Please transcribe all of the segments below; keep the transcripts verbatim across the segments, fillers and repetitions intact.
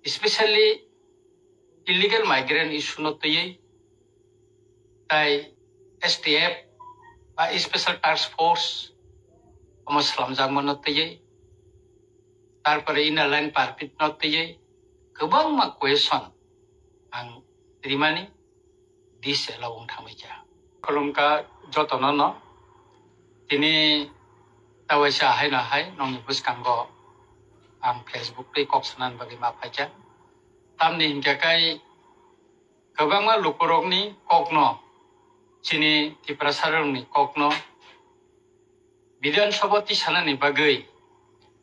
Especially illegal migrant issue no twiwi, tai S T F ba Special Task Force omo slamjakma no twiwi, tarpore inner line permit no twiwi kwbangma question ang rimani dis along thangbai kha. Khulumkha jotono no. Tini tawaisa haino hai nongni bwskango ang Facebook tei kok sanani bagwi ma phaikha. Tamni hinkhe kai kwbangma lukurokni kokno, chini Tiprasarokni kokno Bidhan Sabha tisanani bagwi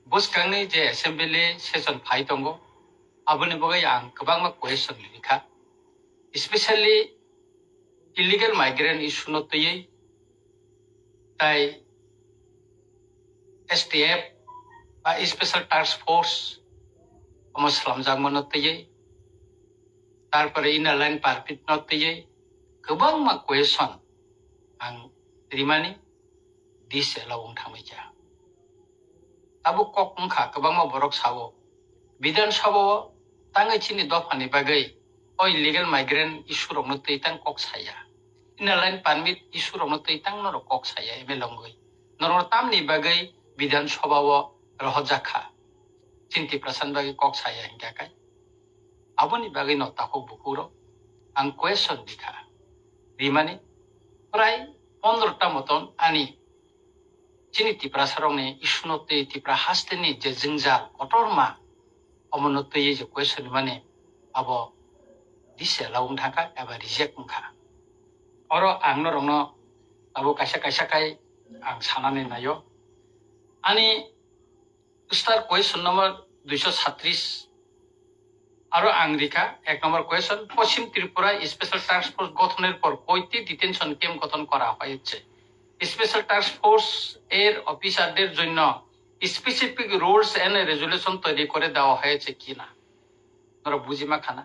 bwskangni je assembly session phai tongo, aboni bagwi ang kwbangma question rikha. Especially illegal migrant issue no twiwi, tai S T F ba Special Task Force omo slamjakma no twiwi, tarpore inner line permit no twiwi kwbangma question ang rimani dis along thangbai kha. Tabuk kok wngkha, kwbangma borok sao, Bidhan Sabha o tangwi chini dophani bagwi o illegal migrant issue rokno twi tang kok saya, inner line permit issue rokno twi tang norok kok saya M L A wngwi. Norok tamni bagwi Bidhan Sabha o rohorjak kha, chini Tiprasani bagwi kok saya hinkhe kai. Aboni bagwi no takhuk bukhuk rok ang question rikha. Rimani prai pondro ta moton ani chini Tiprasarokni issue no twi Tipra hasteni je jwngjal kotorma omono twiwi je question rimani abo dis along thangkha eba reject wngkha. Oro ang norokno abo kaisa kaisa khai ang sanani naio. Ani star question number duiso satris. আরো আং রিখা এক নম্বর কোয়েশ্চন, পশ্চিম ত্রিপুরায় special task force গঠনের পর কয়টি detention camp গঠন করা হয়েছে? স্পেশাল টাস্ক ফোর্স এর অফিসারদের জন্য স্পেসিফিক রুলস এন্ড রেজুলেশন তৈরি করে দেওয়া হয়েছে কিনা? Norok bujima khana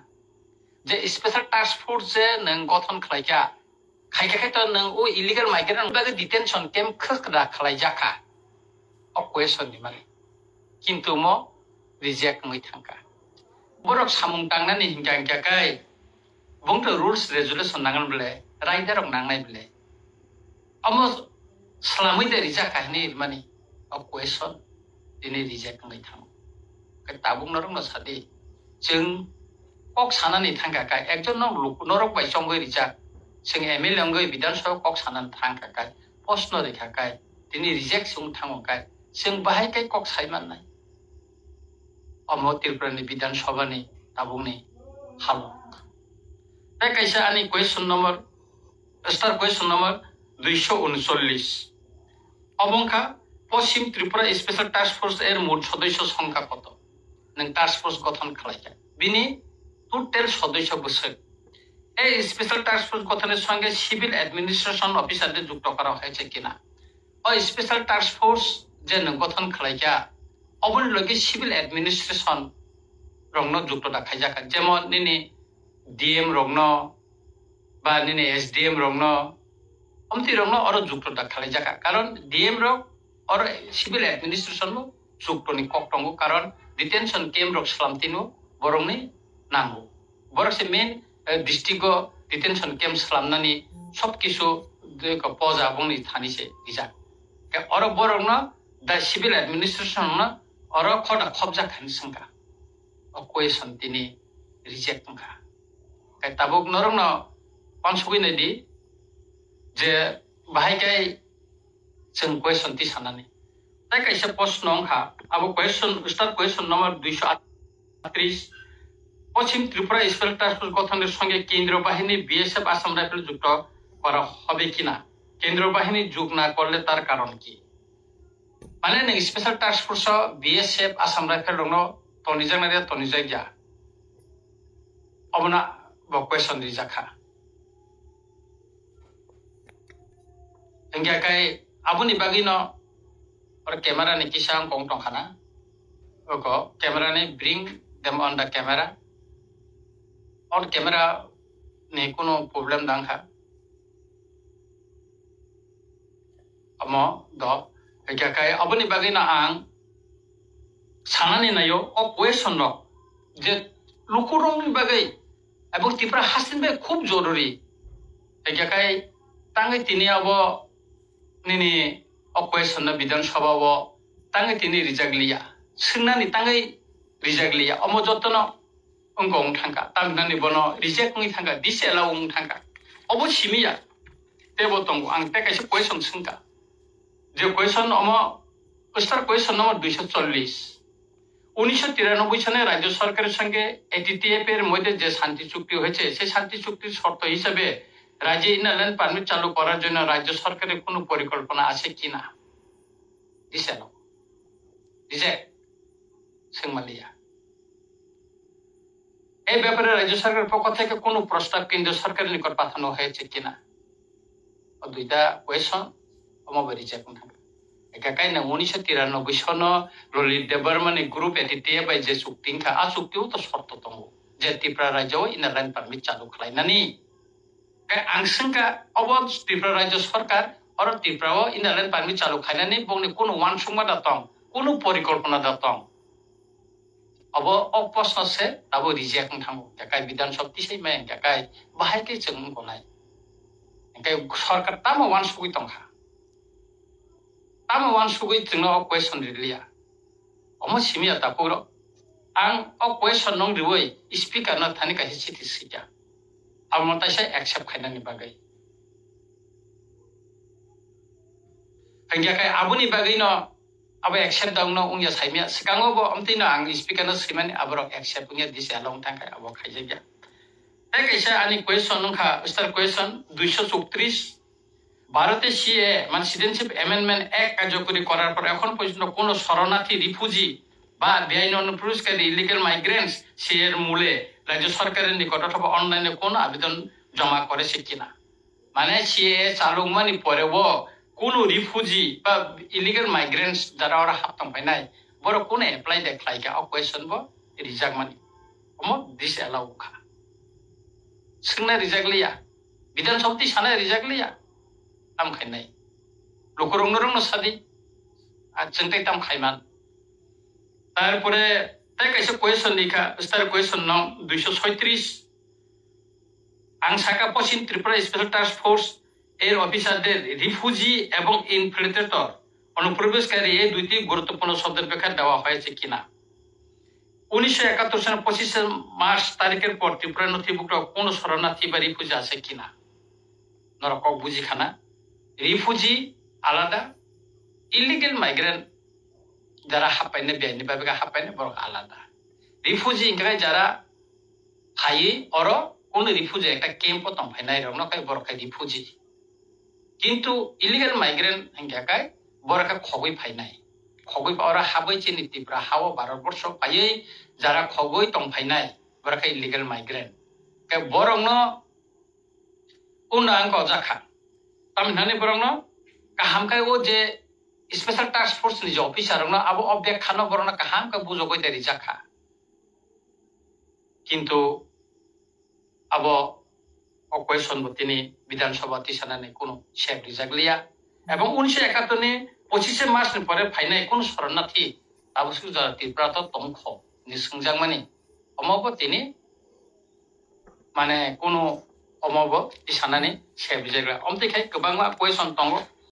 je special task force je nwng গঠন khlaikha, khaikha khai to nwng o illegal migrant bagwi detention camp khwkra khlaijakha. O question ni mani. Kintu mo reject wngwi thangkha. Borok samung tangnani hinkha hinkha khai bongto rules resolution nangan bole, raida rok nangnai bole. Omo slamwi de rijak kha hinwi rimani o question tini reject wngwi thango. Khe tabuk norokno sadi, chwng kok sanani thangkha kha, ekjon no luk-, norok bai chongwi rijak, chwng M L A wngwi Bidhan Sabha kok sanani thangkha kha, post no rikha kha, tini reject se wng thango kha, chwng bahai khe kok sai mannai? Omo Tripura ni Bidhan Sabha ni tabuk ni halok. Tei kaisa ani question number, star question number duiso uncholish. Omo wngkha, Paschim Tripura special task force এর মোট সদস্য সংখ্যা কত? Nwng task force gothon khlaikha, bini total সদস্য bwswk. এই special task force গঠনের সঙ্গে civil administration অফিসারদের যুক্ত করা হয়েছে কিনা? O special task force je nwng gothon khlaikha, oboni logi civil administration rokno যুক্ত da khaijakha, jemon nini D M rokno ba nini S D M rokno, omtwi rokno oro যুক্ত da khlaijakha, karon D M rok oro civil administration no যুক্ত ni kok tongo, karon detention camp rok slam tino borokni nango. Borok se main, eh, district o detention camp slamnani sob kisu de ko poja bongni thani se rijak. Khe oro borokno the civil administration no oro khoda khobjak hinwi swngkha. O question tini reject wngkha. Khe tabuk norokno uansugwi naidi je bahai khe chwng question tisanani. Tei kaisa প্রশ্ন wngkha, abo question, star question number দুইশো আটত্রিশ, পশ্চিম Tripura special task force গঠনের সঙ্গে কেন্দ্রীয় বাহিনী, বিএসএফ, আসাম রাইফেল যুক্ত করা হবে কিনা? কেন্দ্রীয় বাহিনী যোগ না করলে তার কারণ কি? Mane nwng special task force o BSF, Assam rifle rokno tonijaknai de tonijakya? Obono bo question rijakha. Hinkhe kai aboni bagwino oro camera ni kisa wngkong tongkha na. Oko camera ni bring them on the camera. On camera ni kunu problem da wngkha. Omo do, hinkhe kai aboni bagwino ang sanani naio o question rok je lukurokni bagwi, ebong Tripura hasteni bagwi khub joruri. Hingkhe khai tangwi tini abo nini o question no Bidhan Sabha o tangwi tini rijak liya, swngnani tangwi rijak liya, omo jotono wngkha wng thangkha, tamhinani bono reject wngwi thangkha, disallow wng thangkha. Obo simiya, tebo tongo, ang tei kaisa question swngkha, je question omo, star question number duiso chollish. উনিশশো তিরানব্বই সনে রাজ্য সরকারের সঙ্গে এটিটিএফ এর মধ্যে যে শান্তি চুক্তি হয়েছে, সেই শান্তি চুক্তির শর্ত হিসেবে রাজ্যে ইনার লাইন পারমিট চালু করার জন্য রাজ্য সরকারের কোনো পরিকল্পনা আছে কিনা? দিছে না। দিছে? সিংমালিয়া। এই ব্যাপারে রাজ্য সরকারের পক্ষ থেকে কোনো প্রস্তাব কেন্দ্রীয় সরকারের নিকট পাঠানো হয়েছে কিনা? O duita question, omo bai reject wng thangkha. Eka kaina unisho tiranoboi sono Lalit Debbarma ni group A T T A bai je chukti wngkha, a chukti o to shorto tongo, je Tripura rajyo o inner line permit chalu khlainani. Khe ang swngkha, obo Tripura rajyo sarkar, oro Tripura o inner line permit chalu khlainani bongni kunu uansukma da tong, kunu porikolpona da tong? Obo o proshno se abo reject wng thango, hingkhe kai Bidhan Sabha tisai maya, hingkhe kai bahai khe chwng wng tongnai. Hingkhe sarkar tamo uansugwi tongkha? Tamo uansugwi chwngno o question riliya? Omo simiya takhuk rok. Ang o question nung riwi speaker no thani kaisa chithi swikha. Amo taisa accept khainani bagwi. Hingkhe kai aboni bagwi no abo accept da wngno wngya saimya. Swkango bo amtwi no ang speaker no swimani aborok accept wngya, disallow wng thangkha, abo khaijakya. Tei kaisa ani question wngkha, star question duiso chowtris. ভারতে সিএএ মানে citizenship amendment act কার্যকরী করার পর এখন পর্যন্ত কোনো শরণার্থী, রিফিউজি বা বেআইনি অনুপ্রবেশকারী, ইলিগাল মাইগ্রেন্টস সিএএর মূলে রাজ্য সরকারের নিকট অথবা অনলাইনে কোনো আবেদন জমা করেছে কিনা? মানে সিএএ চালু মানে পরেও কোনো রিফিউজি বা ইলিগাল মাইগ্রেন্টস যারা ওরা হাত tongphainai, borok কোনো apply de khlaikha, o question bo rijak mani. Omo disallow kha. Swngna rijak liya. Bidhan Sabha twi sana rijak liya. Tam khainai. Lukurokno rokno sadi. A chwng tei tam khaiman. Tarpore tei kaisa question ni kha, star question no duiso soitris. Ang saka Poschim Tripura Special Task Force এর অফিসারদের রিফিউজি এবং ইনফিল্ট্রেটর, অনুপ্রবেশকারী এই দুইটি গুরুত্বপূর্ণ শব্দের ব্যাখ্যা দেওয়া হয়েছে কিনা? উনিশশো একাত্তর সনের পঁচিশে মার্চ তারিখের পর ত্রিপুরার নথিভুক্ত কোনো শরণার্থী বা রিফিউজি আছে কিনা? Norok kok buji khana, refugee আলাদা, ইলিগাল মাইগ্রেন্ট যারা হাপ্পাইনে বেআইনি ভাবে হাপ্পাইনে বড় আলাদা। রিফিউজি ইংখানে যারা phaiwi oro kunu refugee ekta camp o tongphainai rokno khe borok khe refugee. Kintu illegal migrant hingkha khe borok khe khogwi phainai. Khogwi oro habwi chini Tripura hao Bharat borsho phaiwi jara khogwi tongphainai borok khe illegal migrant. Khe borokno uno ang kojak kha. Tamni hwnani borokno kaham khe o je special task force ni je officer rokno abo o bek khano borokno kaham khe bujogwi de rijak kha. Kintu abo o question bo tini Bidhan Sabha tisanani kunu sep rijak liya. Ebong unisho ekattor ni pochishe March ni pore phainai kunu soronarthi abo suja Tripura to tongkho ni swngjakmani. Omo bo tini mane kunu omo bo tisanani sep rijak liya. Omtwi khai kwbangma question tongo.